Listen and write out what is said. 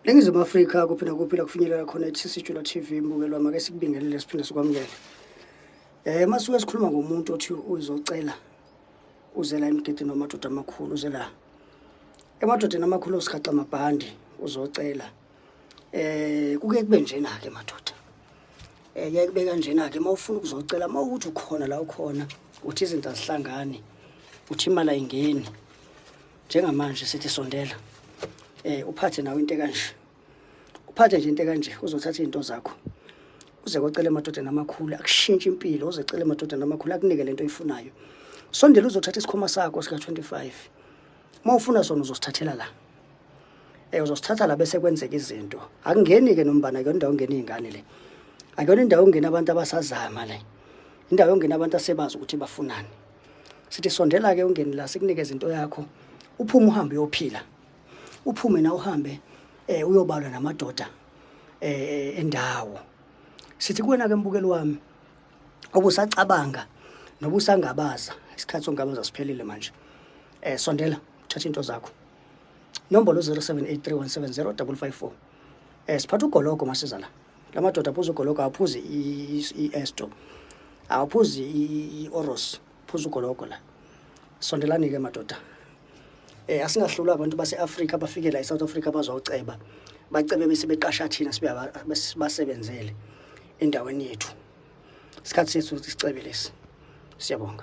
Ningizimu Afrika kuphi nakuphi la kufinyelela khona iTC Jula TV mbukelwa make sikubingelele siphinde sikwamukele. Masuke sikhuluma ngomuntu othi uzocela uzela emgidini wamadoda amakhulu uzela emadodeni amakhulu osigaxa amabhandi uzocela. Kuke kube njena ke madoda. Kuye kube kanjena ke mawufuna ukuzocela mawukuthi ukhona la ukhona uthi izinto azihlangani uthi imali ayingeni. Njengamanje sithi sondela. Uphathe nawe into ekanje. Uphathe nje into ekanje uzothatha izinto zakho. Uze kocela emadodeni amakhulu akushintshe impilo, uzecela emadodeni amakhulu akunike lento oyifunayo. Sondela uzothatha isikhwama sakho sika 25. Uma ufuna sona uzosithathela la. Uzosithatha la bese kwenzeka izinto. Akungeni ke nombana akuyona indawo ongena izingane le. Akuyona indawo ongena abantu abasazama le. Indawo yongena abantu asebazi ukuthi bafunani. Sithi sondela ke ungene la sikunikeze into yakho. Uphume uhambe uyophila. Uphume na uhambe uyobalwa namadoda endawo. Sithi kuwena ke mbukeli wami obusacabanga nobusangabaza isikhathi songabaza siphelile manje. Sondela uthathe into zakho. Nombolo 0783170554. Siphatha ugologo masiza la. Lamadoda aphuza ugologo awaphuzi i-esto. Awaphuzi i-oros, phuza ugologo la. Sondelani ke madoda. Asingahlulwa abantu base-Afrika bafike la eSouth Africa bazoceba. Bacebe bese beqasha thina sibe basebenzele endaweni yethu. Isikhathi sethu ukuthi sicebe lesi. Siyabonga.